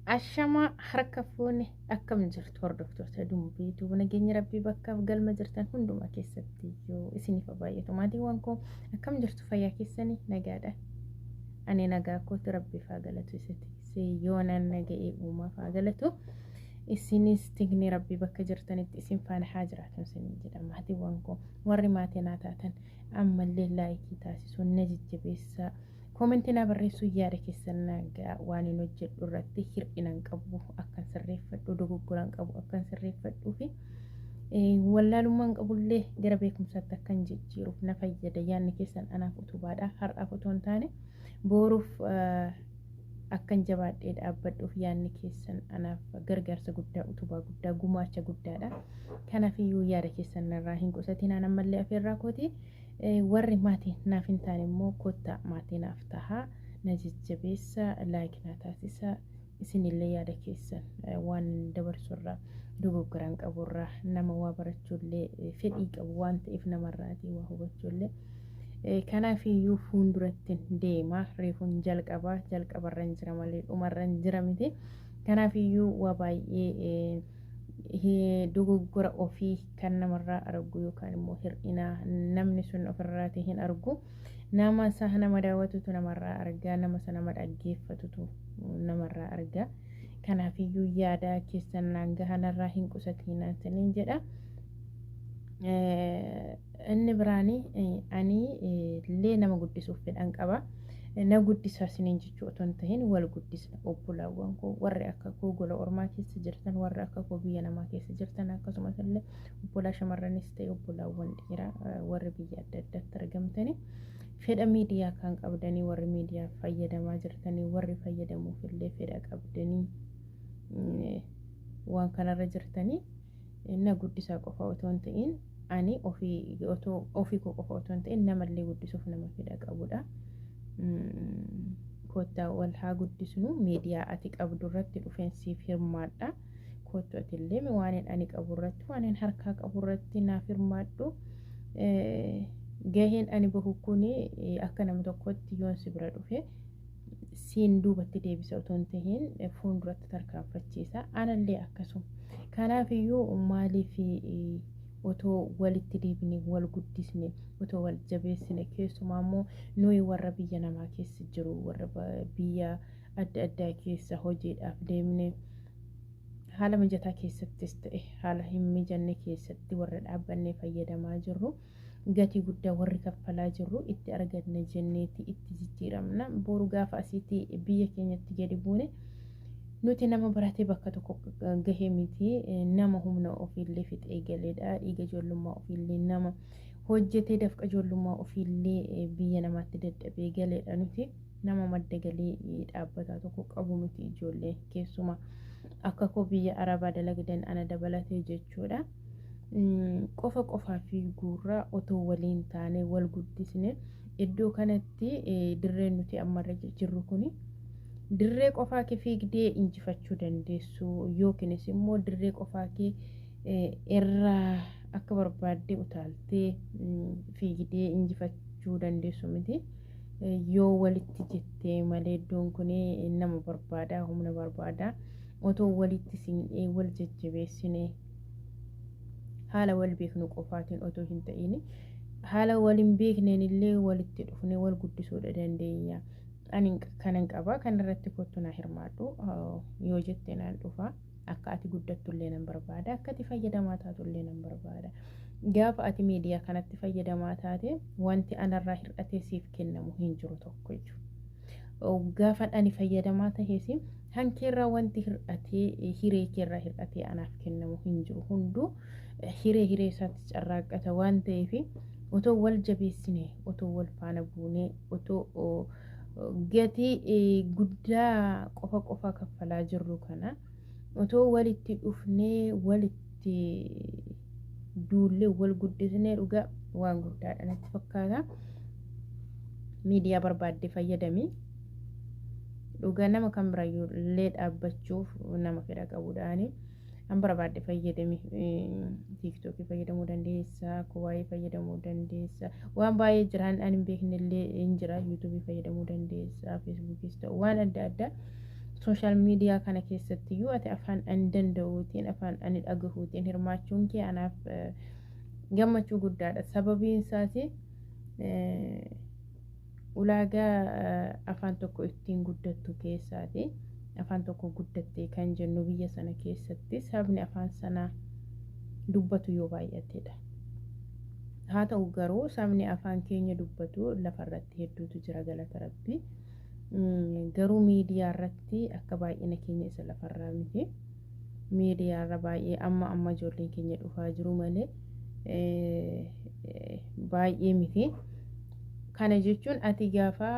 Ashamaa harka fuune, akkam jirtu hordoftoota Dumbeetu? Nageenya Rabbii bakkaaf galma jirtan hundumaa keessatti yoo isiniif baay'atu. Maatiiwwan koo, akkam jirtu? Fayyaa keessanii? Nagaadha. Ani nagaa kootu, Rabbiif haa galatu, isa tiksee yoonaan naga'ee uumaaf haa galatu. Isinis tikni Rabbii bakka jirtanitti isin faana haa jiraatan isiniin jedha. Maatiiwwan koo, warri maatii naa taatan ammallee like taasisuun na jajjabeessaa. Comment naa barreessuu, yaada keessan nagaa waan hin hojjedhu irratti hir'ina hin qabu akkan sirreeffadhu, dogoggora hin qabu akkan sirreeffadhuu fi wallaalummaan qabullee gara beekumsaatti akkan jijjiiruuf na fayyada. Yaadni keessan anaaf utubaadha. Har'aaf otoo hin taane boruuf akkan jabaadhee dhaabbadhuuf yaadni keessan anaaf gargaarsa guddaa, utubaa guddaa, gumaacha guddaadha. Kanaafiyyuu yaada keessan narraa hin qusatin. An ammallee afeerraa kooti. Warri maatii naaf hin taane immoo kottaa maatii naaf tahaa, na jajjabeessa, like naa taasisa. Isinillee yaada keessan waan dabarsurraa, dogoggoraan qaburraa, nama waa barachuullee fedhii qabu waan ta'eef namarraatii waa hubachuullee. Kanaafiyyuu fuulduratti deema, reefuun jalqabaa, jalqabarra hin jira malee dhumarra hin jira miti. Kanaafiyyuu waa baay'ee dogoggora ofii kan namarraa argu yookaan immoo hir'ina namni sun ofirraatii hin argu. Nama isa nama daawwatutu namarraa argaa, nama isa nama dhaggeeffatutu namarraa argaa. Kanaafiyyuu yaada keessan naan gahanarraa hin qusatinaa isiniin jedha. Inni biraanii, ani illee nama guddisuuf fedhan qaba. Na guddisaa isiniin jechuu otoo hin tahin, wal guddisna. Obbolaawwan koo warri akka koo gola ormaa keessa jirtan, warri akka koo biyya namaa keessa jirtan, akkasumas illee obbolaa shamarranis ta'e obbolaawwan dhiiraa warri biyya adda addaatti argamtanii fedha miidiyaa kan qabdanii, warri miidiyaa fayyadamaa jirtanii, warri fayyadamuuf illee fedha qabdanii waan kanarra jirtanii, na guddisaa qofa otoo hin ta'in, ani ofii otoo ofii koo qofa otoo hin ta'in namallee guddisuuf nama fedha qabudha. Kottaa wal haa guddisnu. Miidiyaa ati qabdu irratti dhufeen siif hirmaadha. Kottu atillee waan ani qabu irratti, waan harkaa qabu irratti naaf hirmaadhu. Gaheen ani bahu kuni akka nama tokkotti yoon si bira dhufe siin duubatti deebisa otoo hin tahin fuulduratti tarkaanfachiisa. Anallee akkasuma. Kanaafiyyuu maaliif otoo walitti deebine wal guddisne, otoo wal jabeessine? Keessumaa immoo nuyi warra biyya namaa keessa jiru, warra biyya adda addaa keessa hojiidhaaf deemne, haala mijataa keessattis ta'e haala hin mijanne keessatti warra dhaabbannee fayyadamaa jirru, gatii guddaa warri kaffalaa jirru, itti arganna jenneeti itti jijjiiramna. Boru gaafa asiitti biyya keenyatti gadi buune nuti nama baratee bakka tokko gahee miti, nama humna ofiillee fixee galeedha. Dhiiga ijoollummaa ofiillee nama hojjetee, dafqa ijoollummaa ofiillee biyya namaatti dadhabee galeedha. Nuti nama madda galii dhaabbataa tokko qabu miti. Ijoollee keessumaa akka koo biyya arabaa dalagdan, ana dabalatee jechuudha. Qofa qofaa fiiguurraa otoo waliin taane wal guddisne, iddoo kanatti dirreen nuti ammarra jirru kuni dirree qofaa kee fiigdee injifachuu dandeessu yookiinis immoo dirree qofaa kee irraa akka barbaaddee utaaltee fiigdee injifachuu dandeessu miti. Yoo walitti jettee malee iddoon kun nama barbaada, humna barbaada. Otoo walitti siinqee wal jajjabeessine, haala wal beeknu qofaatiin otoo hin ta'in haala wal hin beekneen illee walitti dhufnee wal guddisuudha dandeenya. Ani kanan qaba, kanarratti kottu na hirmaadhu yoo jette naan dhufa. Akka ati guddattullee nan barbaada, akka ati fayyadamaa taatullee nan barbaada. Gaafa ati miidiyaa kanatti fayyadamaa taate wanti anarraa hir'atee siif kennamu hin jiru tokko jechuudha. Gaafa ani fayyadamaa tahes hankeerraa wanti hir'atee, hiree keerraa hir'atee anaaf kennamu hin jiru. Hunduu hiree hiree isaatti carraaqqata waan ta'eef, otoo wal jabeessine, otoo wal faana buunee, otoo gatii guddaa qofa qofa kaffalaa jirru kana otoo walitti dhufnee walitti duullee wal guddisnee, dhugaa waan guddaadha natti fakkaata. Miidiyaa barbaaddee fayyadami. Dhugaa nama kan biraayyuu illee dhaabbachuuf nama fedha qabuudhaani. An barbaadde fayyadami. TikTokii fayyadamuu dandeessa, Kwai fayyadamuu dandeessa, waan baay'ee jiraan ani hin beekne illee hin jira. YouTubeii fayyadamuu dandeessa, Facebookis ta'u waan adda addaa. Social media kana keessattiyyuu ati afaan ani danda'uutiin, afaan ani dhagahuutiin hirmaachuun kee anaaf gammachuu guddaadha. Sababiin isaas ulaagaa afaan tokko ittiin guddattu keessaati. Afaan tokko guddatte kan jennu biyya sana keessatti sabni afaan sanaa dubbatu yoo baay'atedha. Haa ta'u garuu sabni afaan keenya dubbatu lafarratti hedduutu jira, galata Rabbii. Garuu miidiyaa irratti akka baay'ina keenya isa lafarraa miti. Miidiyaa irra baay'ee amma amma ijoolleen keenya dhufaa jiru malee baay'ee miti. Kana jechuun ati gaafa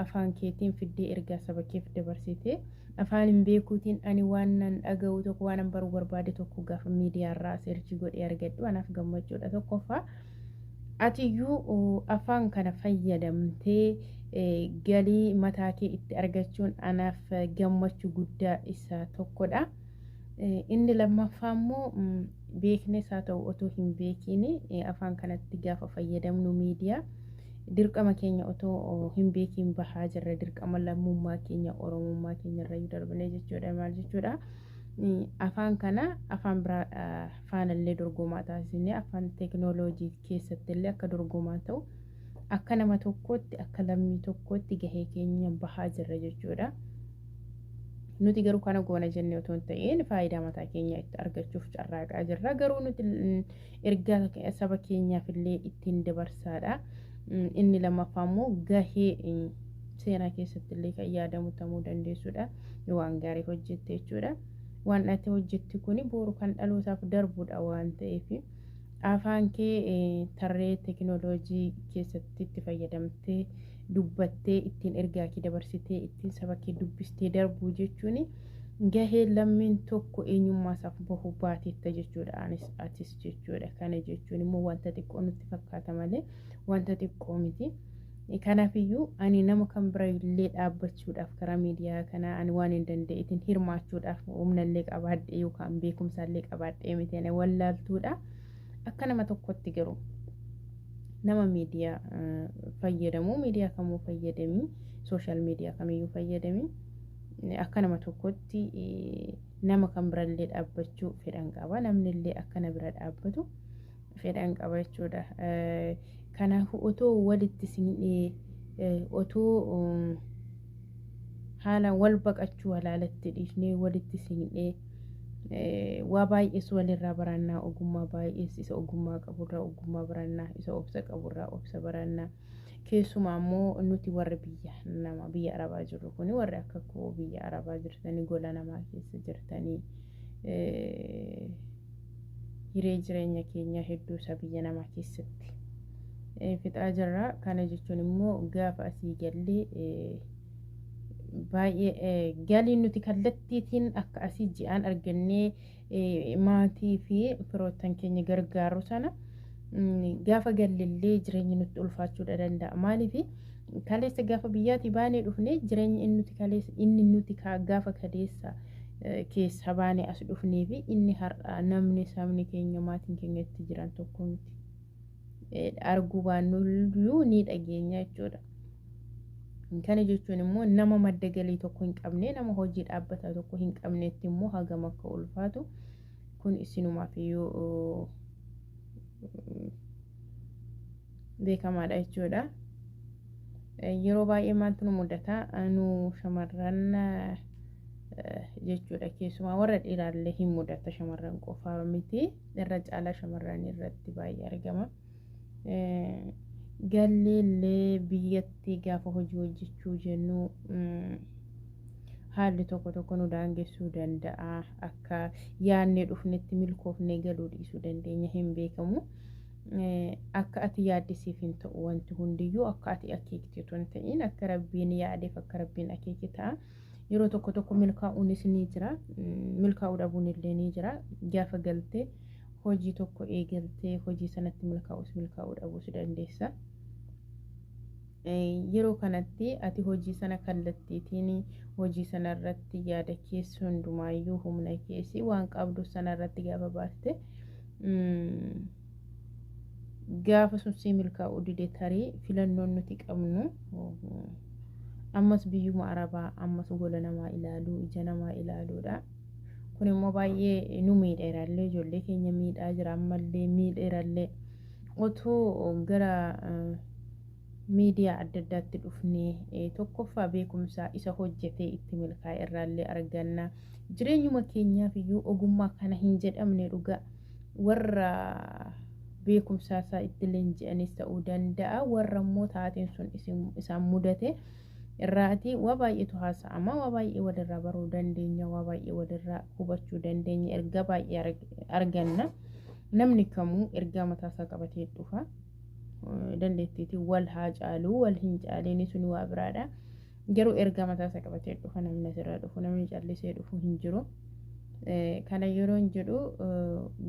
afaan keetiin fiddee ergaa saba keef dabarsite, afaan hin beekuutiin ani waan nan dhaga'u tokko, waan an baruu barbaade tokko gaafa miidiyaa irraa search godhee argadhu anaaf gammachuudha tokkoffaa. Atiyyuu afaan kana fayyadamtee galii mataa kee itti argachuun anaaf gammachuu guddaa isa tokkodha. Inni lammaffaa immoo beeknes haa ta'u otoo hin beekiin afaan kanatti gaafa fayyadamnu miidiyaa dirqama keenya otoo hin beekiin bahaa jirra. Dirqama lammummaa keenya, Oromummaa keenya irra darbinee jechuudha. Maal jechuudha? Afaan kana afaan biraa faanallee dorgomaa taasisnee, afaan teekinooloojii keessatti illee akka dorgomaa ta'u, akka nama tokkootti, akka lammii tokkootti gahee keenya bahaa jirra jechuudha. Nuti garuu kana goona jennee otoo hin ta'in faayidaa mataa keenya itti argachuuf carraaqaa jirra. Garuu nuti ergaa saba keenyaaf illee ittiin dabarsaadha. Inni lammaffaa immoo gahee seenaa keessatti illee kan yaadamu ta'uu dandeessudha. Waan gaarii hojjette jechuudha. Waan ati hojjetti kuni boru kan dhalootaaf darbudha waan ta'eef, afaan kee tarree teekinooloojii keessatti itti fayyadamtee dubbattee, ittiin ergaa kee dabarsitee, ittiin saba kee dubbistee darbuu jechuun gahee lammiin tokko eenyummaa isaaf bahu baateetta jechuudha. Anis atis jechuudha. Kana jechuun immoo wanta xiqqoo nutti fakkaata malee wanta xiqqoo miti. Kanaafiyyuu ani nama kan bira illee dhaabbachuudhaaf, karaa miidiyaa kanaa ani waan hin danda'eetiin hirmaachuudhaaf humnallee qabaadhee yookaan beekumsallee qabaadhee miti, ani wallaaltuudha. Akka nama tokkotti garuu nama miidiyaa fayyadamu, miidiyaa kamuu fayyadamii, social media kamiyyuu fayyadamii, akka nama tokkotti nama kan birallee dhaabbachuu fedhan qaba. Namnillee akka na bira dhaabbatu fedhan qaba jechuudha. Kanaafuu otoo walitti siinee, otoo haala wal baqachuu halaalatti dhiisnee, walitti siinee waa baay'ees walirraa barannaa, ogummaa baay'ees isa ogummaa qaburraa ogummaa barannaa, isa obsa qaburraa obsa barannaa. Keessumaa immoo nuti warri biyya nama biyya Arabaa jirru kuni, warri akka koo biyya Arabaa jirtanii, gola namaa keessa jirtanii, hiree jireenya keenya hedduu isa biyya namaa keessatti fixaa jirra. Kana jechuun immoo gaafa asii gallee baay'ee galiin nuti kallattiitiin akka asii ji'aan argannee maatii fi firoottan keenya gargaaru sana gaafa gallellee jireenyi nutti ulfaachuudha danda'a. Maaliif? Kaleessa gaafa biyyaatii baanee dhufnee, jireenyi inni nuti kaleessa, inni nuti gaafa kaleessa keessa baanee as dhufnee fi inni har'a namni sabni keenya, maatiin keenya itti jiran tokko miti. Arguu baannuyyuu ni dhageenya jechuudha. Kana jechuun immoo nama madda galii tokko hin qabne, nama hojii dhaabbataa tokko hin qabnetti immoo hagam akka ulfaatu kun isinumaaf iyyuu beekamaadha jechuudha. Yeroo baay'ee maaltu nu mudata? Nu shamarran jechuudha, keessumaa warra dhiiraallee hin mudata, shamarran qofaa miti, irra caalaa shamarran irratti baay'ee argama. Galleellee biyyatti gaafa hojii hojjechuu jennu haalli tokko tokko nu daangessuu danda'a. Akka yaadnee dhufnetti milkoofnee galuu dhiisuu dandeenya, hin beekamu. Akka ati yaaddisiif hin ta'u wanti hundiyyuu, akka ati akeektetu hin ta'in, akka Rabbiin yaadeef, akka Rabbiin akeeke ta'a. Yeroo tokko tokko milkaa'uunis ni jira, milkaa'uu dhabuun illee ni jira. Gaafa galtee hojii tokko eegaltee hojii sanatti milkaa'uus milkaa'uu dhabuus dandeessa. Yeroo kanatti ati hojii sana kallattiitiin, hojii sana irratti yaada keessa hundumaayyuu, humna keessi waan qabdu sana irratti gaafa baaste, gaafa sun sii milkaa'uu dide, tarii filannoon nuti qabnu Ammas biyyuma Arabaa, ammas gola namaa ilaaluu, ija namaa ilaaluudha. Kun immoo baay'ee nu miidheerallee, ijoollee keenya miidhaa jira, ammallee miidheerallee. Otoo gara miidiyaa adda addaatti dhufnee, tokkoffaa beekumsa isa hojjetee itti milkaa'e irraallee arganna. Jireenyuma keenyaaf iyyuu ogummaa kana hin jedhamne dhugaa warra beekumsa isaa itti leenji'anis ta'uu danda'a. Warra immoo taateen sun isaan mudate irraati waa baay'eetu haasa'ama, waa baay'ee walirraa baruu dandeenya, waa baay'ee walirraa hubachuu dandeenya, ergaa baay'ee arganna. Namni kamuu ergaa mataasaa qabatee dhufa. Dandeettiitiin wal haa caaluu wal hin caaliin sun waa biraadha. Garuu ergaa mataasaa qabatee dhufa namni asirraa dhufu, namni callisee dhufu hin jiru. Kana yeroon jedhu,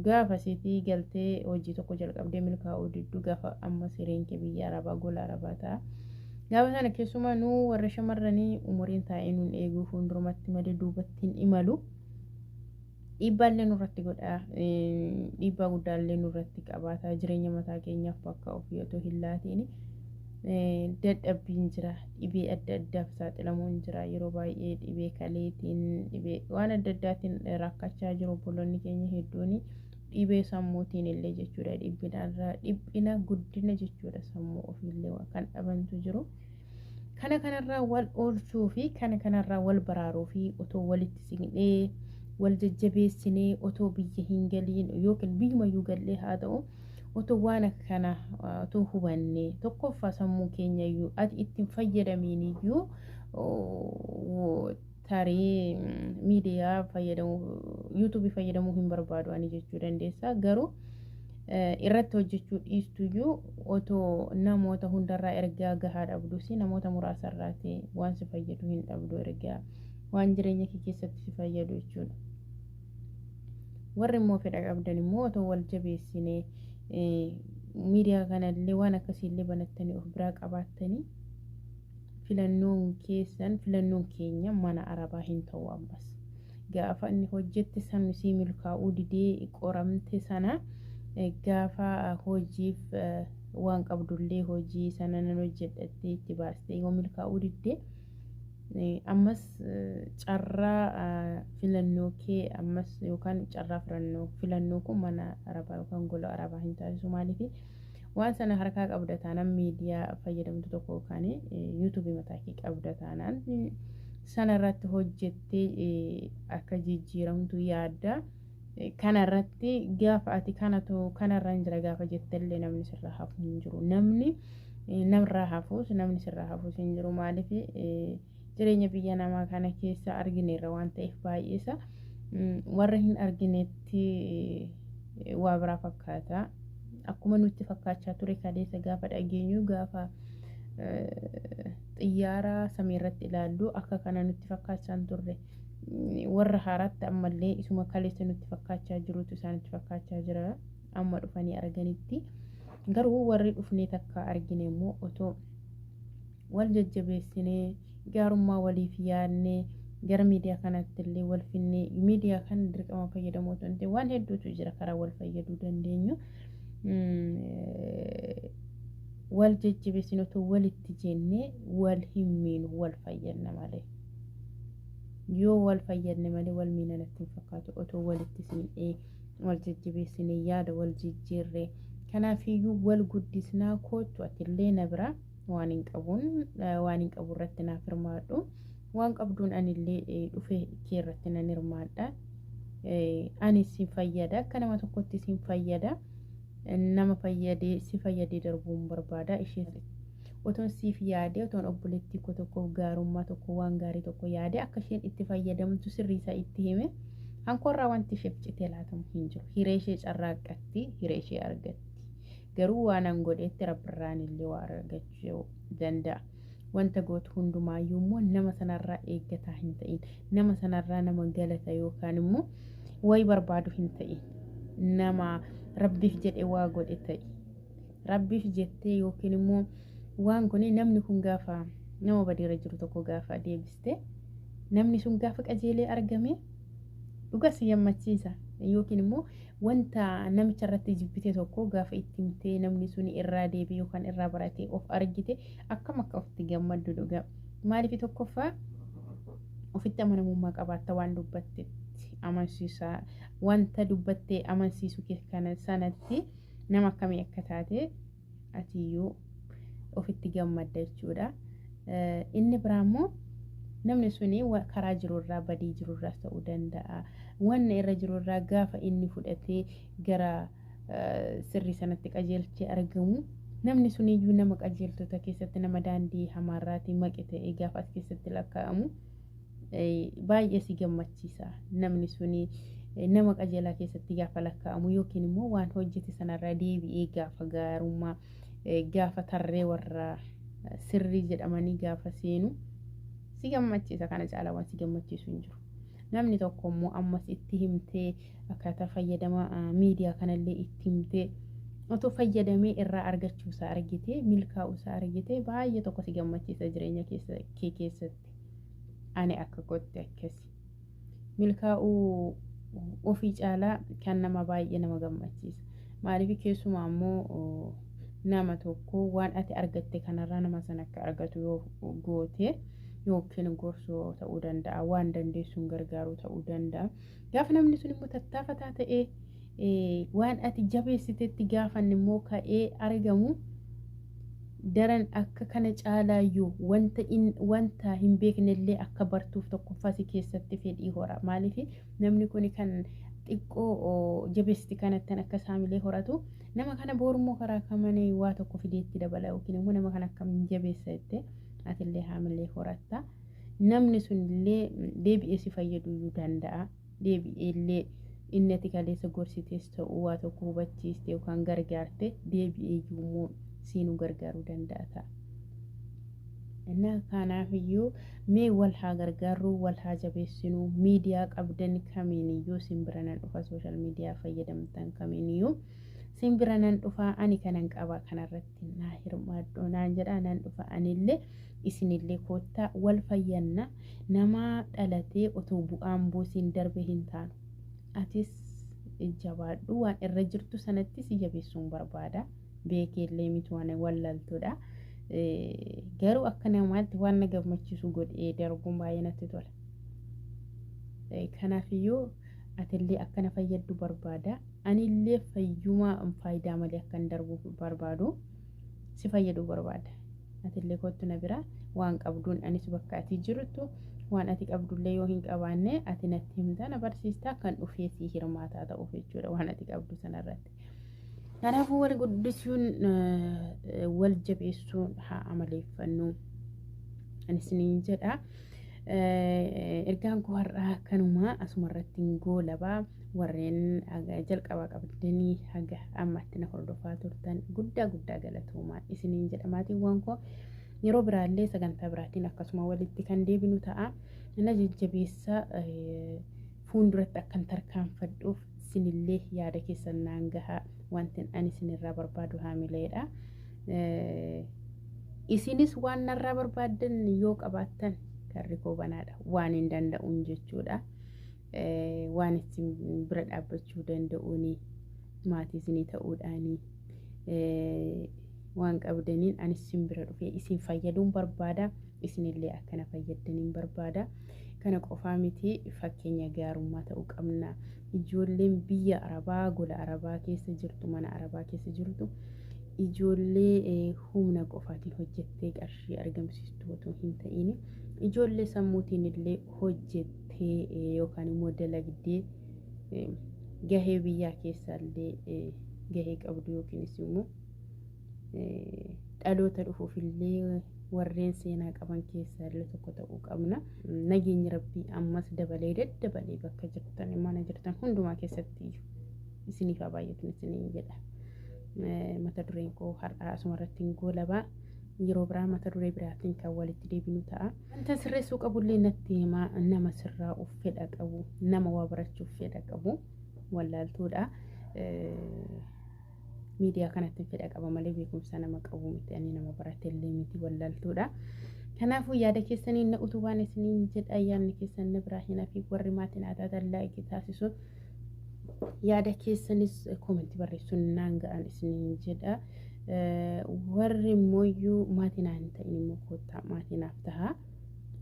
gaafa sitii galtee hojii tokko jalqabdee milkaa'uu diddu, gaafa amma sireen kee biyya Arabaa, gola Arabaa ta'a. Gaafa sana keessumaa nu warra shamarranii umuriin taa'ee nuun eeguu, fuuldurumatti malee duubatti hin imalu. Dhiibbaallee nurratti godha. Dhiibbaa guddaallee nurratti qabaata. Jireenya mataa keenyaaf bakka ofii otoo hin laatiin dadhabbiin jira. Dhibee adda addaaf saaxilamuun jira. Yeroo baay'ee dhibee kaleetiin, dhibee waan adda addaatiin rakkachaa jiru obboloonni keenya hedduun, dhibee sammuutiin illee jechuudha. Dhiphina dhiphina guddina jechuudha, sammuu ofiillee kan dhabantu jiru. Kana kanarraa wal oolchuu fi kana kanarraa wal baraaruu fi otoo walitti siqnee wal jajjabeessinee, otoo biyya hin galiin yookiin biyyumayyuu gallee haa ta'u, otoo waan akkana otoo hubannee, tokkoffaa sammuu keenya iyyuu ati ittiin fayyadamiin iyyuu, tarii miidiyaa fayyadamuu, yuutuubii fayyadamuu hin barbaadu ani jechuu dandeessa, garuu irratti hojjechuu dhiistuyyuu, otoo namoota hundarraa ergaa gahaa dhabdus, namoota muraasarraati waan si fayyadu hin dhabdu, ergaa waan jireenya kee keessatti si fayyadu jechuudha. Warri immoo fedha qabdan immoo otoo wal jabeessinee, miidiyaa kanallee waan akkasiillee banattanii of biraa qabaattanii, filannoon keessan, filannoon keenya mana Arabaa hin ta'u ammas. Gaafa inni hojjette san sii milkaa'uu didee qoramte sana, gaafa hojiif waan qabdullee hojii sana nan hojjedhattee itti baastee yoo milkaa'uu diddee, ammas carraa filannoo kee ammas yookaan carraa filannoo kun mana Arabaa yookaan gola Arabaa hin taasisu. Maaliif? Waan sana harkaa qabda taanaan, miidiyaa fayyadamtu tokko yookaan yuutuubii mataa kee qabda taanaan, sana irratti hojjettee akka jijjiiramtu yaadda. Kana irratti gaafa ati kanatu kanarra hin jira gaafa jettellee, namni sirraa hafu hin jiru. Namni namarraa hafuus, namni sirraa hafuus hin jiru. Maaliif? Jireenya biyya namaa kana keessa argineerra waan ta'eef, baay'eesa warra hin arginetti waa biraa fakkaata. Akkuma nutti fakkaachaa ture kaleessa gaafa dhageenyu, gaafa xiyyaara samiirratti ilaallu, akka kana nutti fakkaachaa hin turre. Warra haaraatti ammallee isuma kaleessa nutti fakkaachaa jirutu isaanitti fakkaachaa jira amma dhufanii arganitti. Garuu warri dhufnee takka argine immoo, otoo wal jajjabeessinee, gaarummaa waliif yaadnee, gara miidiyaa kanatti illee wal finnee, miidiyaa kana dirqama fayyadamuu otoo hin ta'in, waan hedduutu jira karaa wal fayyaduu dandeenyu. Wal jajjabeessine otoo walitti jennee, wal hin miinu, wal fayyadna malee. Yoo wal fayyadne malee wal miina natti hin fakkaatu, otoo walitti siinee, wal jajjabeessinee, yaada wal jijjiirree. Kanaafiyyuu wal guddisnaa, kootu, atillee na bira waan hin qabuun waan hin qabu irratti naaf hirmaadhu. Waan qabduun anillee dhufee kee irratti nan hirmaadha. Anis sin fayyada, akka nama tokkotti sin fayyada. Nama fayyadee si fayyadee darbuun barbaada. Ishee otoon siif yaadee, otoon obboleettii koo tokkoof gaarummaa tokko, waan gaarii tokko yaadee, akka isheen itti fayyadamtu sirriisaa itti hime, hankoorraa wanti isheef citee laatamu hin jiru. Hiree ishee carraaqqatti, hiree ishee argatti. Garuu waan an godheetti rabbirraan illee waa argachuu danda'a. Wanta gootu hundumaayyuu immoo nama sanarraa eeggataa hin ta'in. Nama sanarraa nama galata yookaan immoo wayi barbaadu hin ta'in. Nama rabbiif jedhee waa godhe ta'i. Rabbiif jettee yookiin immoo waan kun, namni kun gaafa nama badiirra jiru tokko gaafa deebiste, namni sun gaafa qajeelee argame dhugas gammachiisa, yookiin immoo wanta namicha irratti jibbite tokko gaafa itti himtee, namni sun irraa deebi'e yookaan irraa baratee of argite, akkam akka ofitti gammaddu dhuga. Maaliif tokkoffaa ofitti amanamummaa qabaatta waan dubbattetti amansiisaa wanta dubbattee amansiisu kana sanatti nama akkamii akka taate atiyyuu ofitti gammadda jechuudha. Inni biraa immoo namni suni karaa jirurraa badii jirurraas ta'uu danda'a. Wanna irra jirurraa gaafa inni fudhatee gara sirrii sanatti qajeelchee argamu namni suniyyuu nama qajeeltota keessatti nama daandii hamaarraatii maqe ta'ee gaafa as keessatti lakkaa'amu baay'ee si gammachiisa. Namni suni nama qajeelaa keessatti gaafa lakkaa'amu yookiin immoo waan hojjete sanarraa deebi'ee gaafa gaarummaa gaafa tarree warra sirrii jedhamanii gaafa seenu si gammachiisa. Kana caalaa waan si gammachiisu hin jiru. Namni tokko immoo ammas itti himtee akkaataa fayyadama miidiyaa kanallee itti himtee otoo fayyadamee irraa argachuusaa argitee milkaa'uusaa argitee baay'ee tokko si gammachiisa jireenya kee keessatti. Ani akka kootti akkasi. Milkaa'uu ofii caalaa kan nama baay'ee nama gammachiisa. Maaliif keessumaa immoo nama tokko waan ati argatte kanarraa nama sana akka argatu yoo goote yookiin gorsoo ta'uu danda'a, waan dandeessuun gargaaruu ta'uu danda'a. Gaafa namni sun immoo tattaafataa ta'ee waan ati jabeessitetti gaafa inni immoo ka'ee argamu daran akka kana caalaayyuu wanta hin beeknellee akka bartuuf tokkoffaa si keessatti fedhii hora. Maaliif namni kun kan xiqqoo jabeessite kanattan akka saamilee horatu nama kana boorummoo karaa kamanii waa tokko fideetti dabala yookiin immoo nama kana akkamiin jabeessa jettee atillee haamilee horatta. Namni sunillee deebi'ee si fayyaduu danda'a. Deebi'eellee inni ati kaleessa gorsitees ta'uu waa tokko hubachiiste yookaan gargaarte deebi'ee immoo siinuu gargaaruu danda'a ta'a. Innaa kanaafiyyuu mee wal haa gargaarruu, wal haa jabeessinuu, miidiyaa qabdan kamiiniyyuu simbira nan dhufa, sooshaal miidiyaa fayyadamtan kamiiniyyuu simbira nan dhufa, ani kanan qaba kanarratti naa hirmaadhu naan jedha nan dhufa anillee isinillee koottaa wal fayyanna. Nama dhalatee otoo bu'aan buusiin darbe hin taanu. Atis jabaadhu waan irra jirtu sanatti si jabeessuun barbaada. Beekeellee miti waan wallaltuudha. Garuu akka namaatti waan na gammachiisu godhee darbuun baay'ee natti tola. Kanaafiyyuu atillee akka na fayyaddu barbaada. Anillee fayyuma faayidaa malee akka hin darbu barbaadu si fayyaduu barbaada. Atillee kottu na bira waan qabduun anis bakka ati jirtu waan ati qabdullee yoo hin qabaanne ati natti himta na barsiistaa kan dhufee si hirmaataa ta'uuf jechuudha waan ati qabdu sanarratti. Kanaafuu wal guddisuun wal jabeessuun haa amaleeffannu. Anis niin jedha. Ergaan koo har'aa kanuma asumarratti hin goolabaa warreen jalqabaa qabdanii haga ammaatti na hordofaa turtan guddaa guddaa galatoomaa isiniin jedha maatiiwwan koo. Yeroo biraallee sagantaa biraatiin akkasuma walitti kan deebinu ta'a. Na jajjabeessa fuulduratti akkan tarkaanfadhuuf isinillee yaada keessan naan gahaa wanti ani isinirraa barbaadu haamileedha. Isinis waan narraa barbaaddan yoo qabaattan karri koo banaadha. Waan hin danda'uun jechuudha. Waan isin bira dhaabbachuu danda'uuni maatii isinii ta'uudhaani waan qabdaniin anis isin bira dhufee isin fayyaduun barbaada. Isinillee akkana fayyaddaniin barbaada. Kana qofaa miti fakkeenya gaarummaa ta'uu qabna. Ijoolleen biyya Arabaa gola Arabaa keessa jirtu mana Arabaa keessa jirtu ijoollee humna qofaatiin hojjettee qarshii argamsiistu otoo hin ta'in ijoollee sammuutiin illee hojjettee yookaan immoo dalagdee gahee biyyaa keessaallee gahee qabdu yookiinis immoo dhaloota dhufuuf illee warreen seenaa qaban keessaa illee tokko ta'uu qabna. Nageenyi rabbii ammas dabalee daddabalee bakka jirtan mana jirtan hundumaa keessatti isiniif haa baay'atu isiniin jedha. Mata dureen koo har'aa asumarratti hin goolabaa. Yeroo biraa mata duree biraatiin kan walitti deebinu ta'a. Wanta sirreessuu qabullee natti himaa nama sirraa'uuf fedha qabu, nama waa barachuuf fedha qabu wallaaltuudha. Miidiyaa kanatti fedha qaba malee beekumsa nama qabu miti ani nama baratellee miti wallaaltuudha. Kanaafuu yaada keessaniin na utubaan isiniin jedha yaadni keessan na biraa hin hafi warri maatiin aadaa like taasisuun yaada keessanis koomentii barreessuun naan ga'an isiniin jedha. Warri immoo maatii naan hin ta'in immoo koottaa maatii naaf ta'a.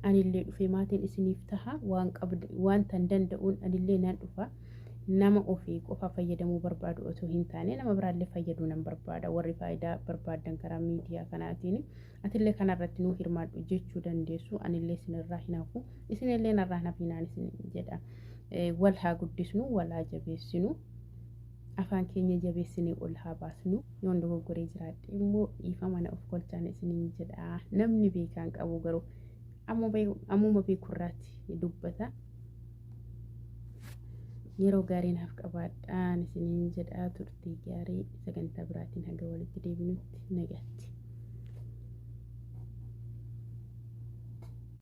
Anillee dhufee maatiin isiniif taha, waan qabd waan tan danda'uun anillee nan dhufa. Nama ofii qofa fayyadamuu barbaadu otoo hin taane, nama biraallee fayyaduu nan barbaada. Warri faayidaa barbaadan karaa miidiyaa kanaatiin atillee kanarratti nuu hirmaadhu jechuu dandeessu. Anillee isinirraa hin hafu, isinillee narraa hin hafinaan isin jedha. Wal haa guddisnu, wal haa jabeessinu, afaan keenya jabeessinee ol haa baasnu. Yoon dogoggoree jiraadhe immoo dhiifama na of kolchaan isiniin jedha. Namni beekaan qabu garuu ammuma beekurraatti dubbata. Yeroo gaarii naaf qabaadhaan isiniin jedha. Turtii gaarii. Sagantaa biraatiin haga walitti deebinutti nagaatti.